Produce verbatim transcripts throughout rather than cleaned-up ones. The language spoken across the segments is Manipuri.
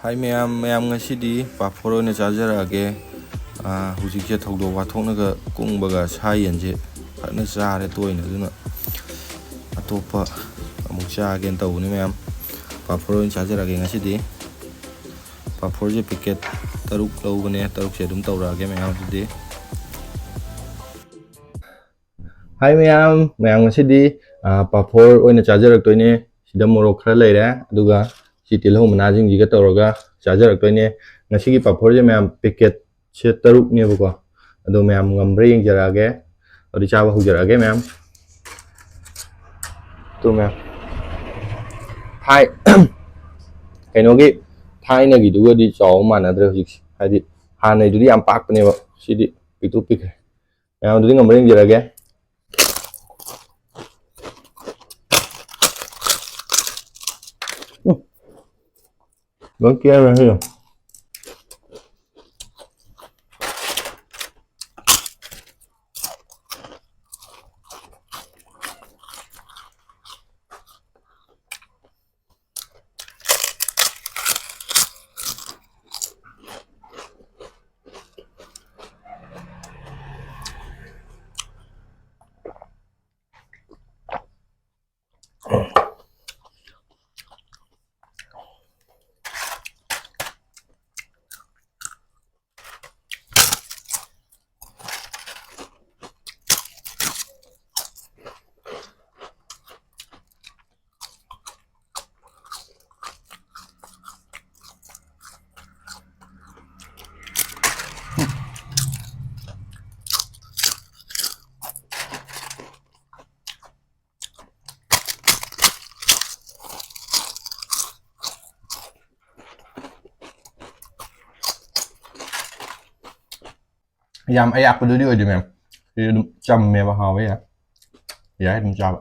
ꯍꯥꯏ ꯃꯌꯥꯝ, ꯃꯌꯥꯝ ꯉꯁꯤꯗꯤ ꯄꯥꯐꯣꯔ ꯑꯣꯏꯅ ꯆꯥꯖꯔꯛꯑꯒꯦ꯫ ꯑꯥ, ꯍꯧꯖꯤꯛꯁꯦ ꯊꯧꯗꯣꯛ ꯋꯥꯊꯣꯛꯅꯒ ꯀꯨꯡꯕꯒ ꯁꯥ ꯌꯦꯟꯁꯦ ꯐꯖꯅ ꯆꯥꯔꯦ ꯇꯣꯏꯅ, ꯑꯗꯨꯅ ꯑꯇꯣꯞꯄ ꯑꯃꯨꯛ ꯆꯥꯒꯦꯅ ꯇꯧꯕꯅꯤ ꯃꯌꯥꯝ꯫ ꯄꯥꯐꯣꯔ ꯑꯣꯏꯅ ꯆꯥꯖꯔꯛꯑꯒꯦ ꯉꯁꯤꯗꯤ꯫ ꯄꯥꯐꯣꯔꯁꯦ ꯄꯦꯀꯦꯠ ꯇꯔꯨꯛ ꯂꯧꯕꯅꯦ, ꯇꯔꯨꯛꯁꯦ ꯑꯗꯨꯝ ꯇꯧꯔꯛꯑꯒꯦ ꯃꯌꯥꯝ ꯑꯗꯨꯗꯤ꯫ ꯍꯥꯏ ꯃꯌꯥꯝ, ꯃꯌꯥꯝ ꯉꯁꯤꯗꯤ, ꯑꯥ, ꯄꯥꯐꯣꯔ ꯑꯣꯏꯅ ꯆꯥꯖꯔꯛꯇꯣꯏꯅꯦ꯫ ꯁꯤꯗ ꯃꯣꯔꯣꯛ ꯈꯔ ꯂꯩꯔꯦ, ꯑꯗꯨꯒ ꯁꯤ ꯇꯤꯜꯍꯧ ꯃꯅꯥꯁꯤꯡꯁꯤꯒ ꯇꯧꯔꯒ ꯆꯥꯖꯔꯛꯇꯣꯏꯅꯦ꯫ ꯉꯁꯤꯒꯤ ꯄꯥꯐꯣꯔꯁꯦ ꯃꯌꯥꯝ ꯄꯦꯀꯦꯠꯁꯦ ꯇꯔꯨꯛꯅꯦꯕꯀꯣ, ꯑꯗꯣ ꯃꯌꯥꯝ ꯉꯝꯕ꯭ꯔꯥ ꯌꯦꯡꯖꯔꯛꯑꯒꯦ꯫ ꯑꯗꯨꯗꯤ ꯆꯥꯕ ꯍꯧꯖꯔꯛꯑꯒꯦ ꯃꯌꯥꯝ꯫ ꯇꯨ ꯃꯌꯥꯝ꯫ ꯊꯥꯏ-, ꯀꯩꯅꯣꯒꯤ ꯊꯥꯏꯅꯒꯤꯗꯨꯒꯗꯤ ꯆꯥꯎꯕ ꯃꯥꯟꯅꯗ꯭ꯔꯦ ꯍꯧꯖꯤꯛꯁꯦ꯫ ꯍꯥꯏꯗꯤ ꯍꯥꯟꯅꯩꯗꯨꯗꯤ ꯌꯥꯝ ꯄꯥꯛꯄꯅꯦꯕ, ꯁꯤꯗꯤ ꯄꯤꯛꯇ꯭ꯔꯨ ꯄꯤꯛꯈ꯭ꯔꯦ꯫ ꯃꯌꯥꯝ ꯑꯗꯨꯗꯤ ꯉꯝꯕ꯭ꯔꯥ ꯌꯦꯡꯖꯔꯒꯦ꯫ ꯎꯝ꯫ ꯂꯣꯏ ꯀꯦꯔꯦ ꯁꯤꯗꯣ꯫ ꯌꯥꯝ ꯑꯌꯥꯛꯄꯗꯨꯗꯤ ꯑꯣꯏꯗꯦ ꯃꯌꯥꯝ꯫ ꯁꯤ ꯑꯗꯨꯝ ꯆꯝꯃꯦꯕ, ꯍꯥꯎꯋꯦ, ꯌꯥꯏ꯫ ꯌꯥꯏ ꯑꯗꯨꯝ ꯆꯥꯕ꯫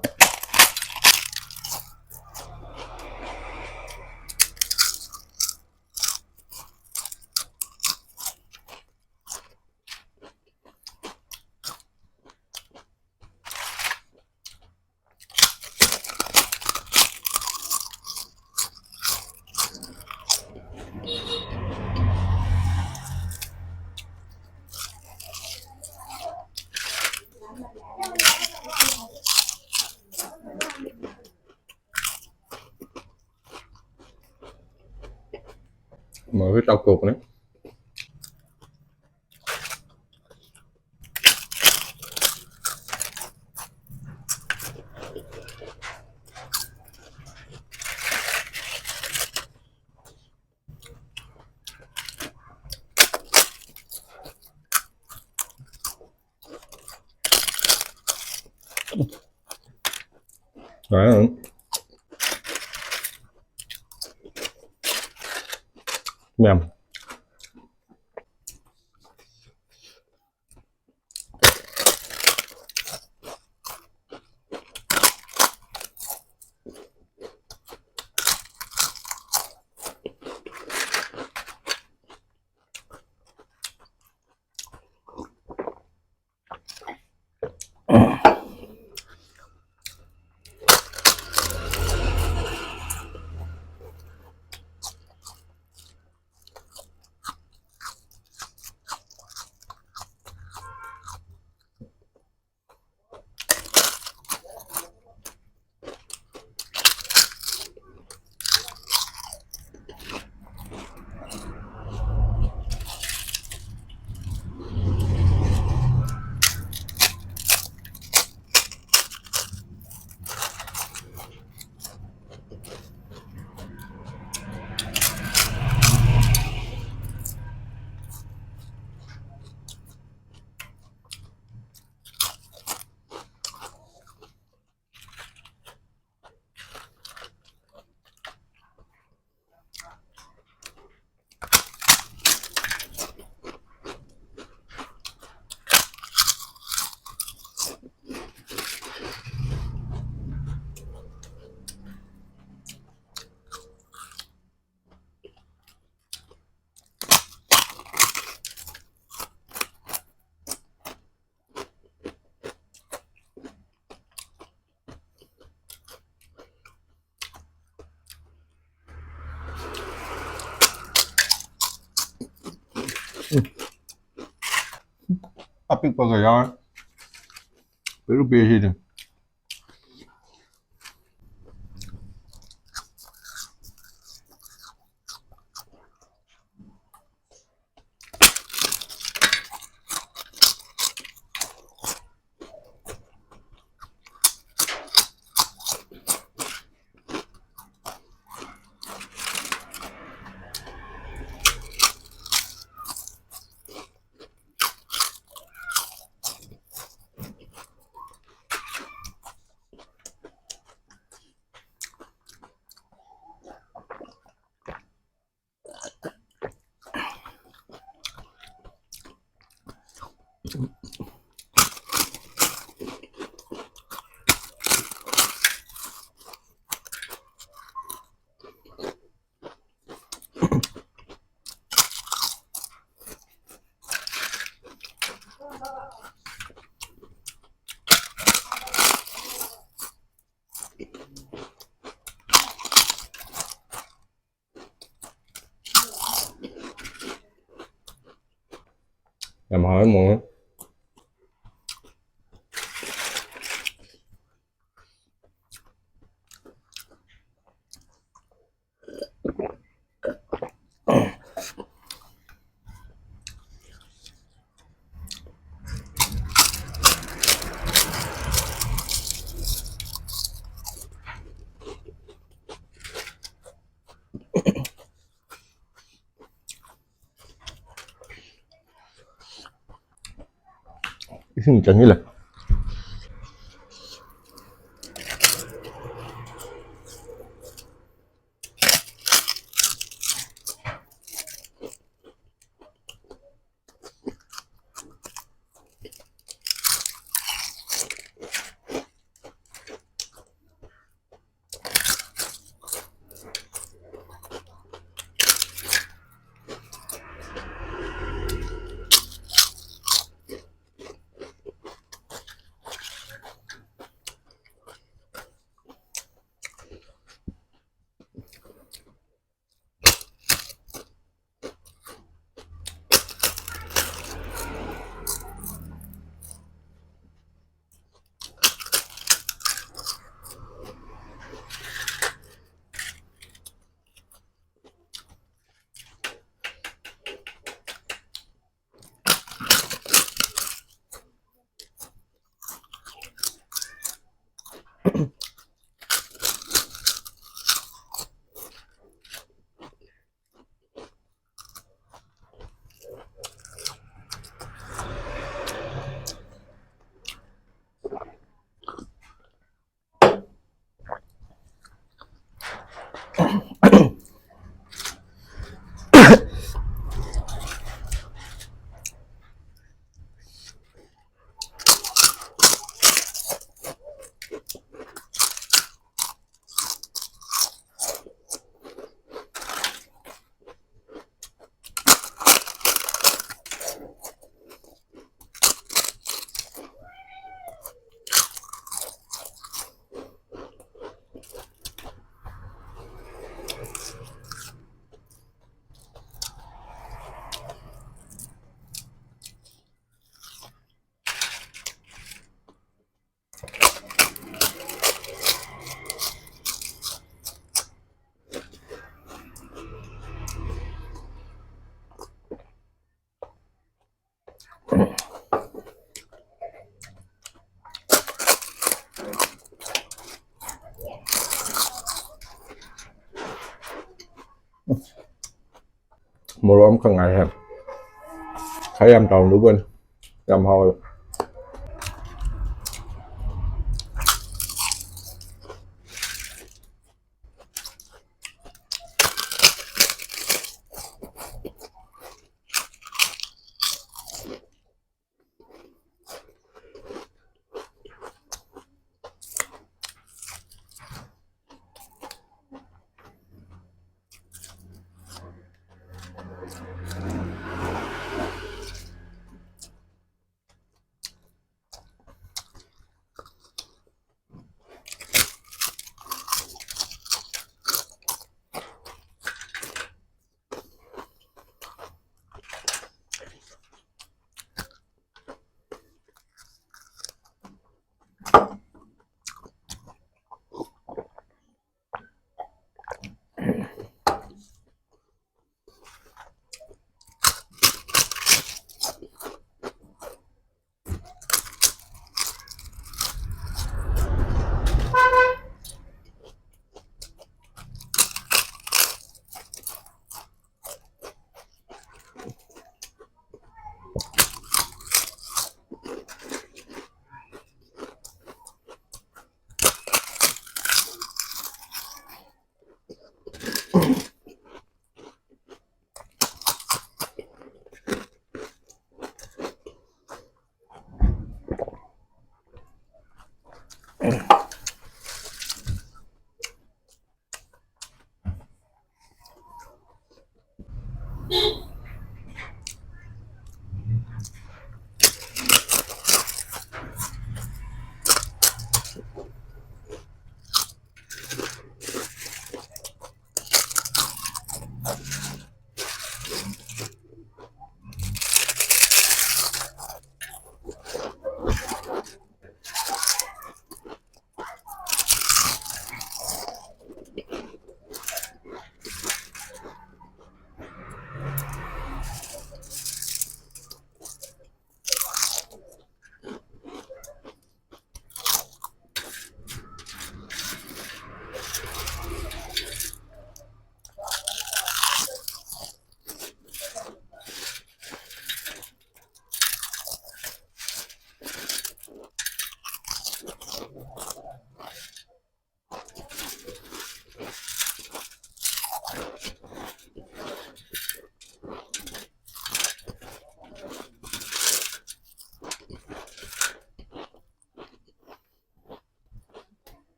ꯃꯈꯣꯏ ꯆꯥꯎꯊꯣꯛꯄꯅꯦ꯫ ꯃꯌꯥꯝ꯫ ꯑꯄꯤꯛꯄꯒ ꯌꯥꯎꯔꯦ꯫ ꯄꯤꯛꯇ꯭ꯔꯨ ꯄꯤꯛꯏ ꯁꯤꯗꯤ꯫ ꯌꯥꯝ ꯍꯥꯎꯋꯦ ꯃꯣꯃꯣ꯫ ꯏꯁꯤꯡ ꯆꯪꯁꯤꯜꯂꯦ꯫ ꯃꯣꯔꯣꯛ ꯑꯃꯈꯛ ꯉꯥꯏꯔꯦ꯫ ꯈꯔ ꯌꯥꯝ ꯇꯥꯎꯔꯝꯗꯧꯕꯅꯤ꯫ ꯌꯥꯝ ꯍꯥꯎꯋꯦ꯫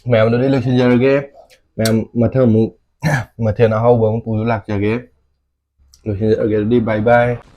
ꯃꯌꯥꯝꯗꯨꯗꯤ ꯂꯣꯏꯁꯤꯟꯖꯔꯒꯦ꯫ ꯃꯌꯥꯝ ꯃꯊꯪ ꯑꯃꯨꯛ ꯃꯊꯦꯜ ꯑꯍꯥꯎꯕ ꯑꯃ ꯄꯨꯔ ꯂꯥꯛꯆꯒꯦ꯫ ꯂꯣꯏꯁꯤꯟꯖꯔꯒꯦ ꯑꯗꯨꯗꯤ, bye bye꯫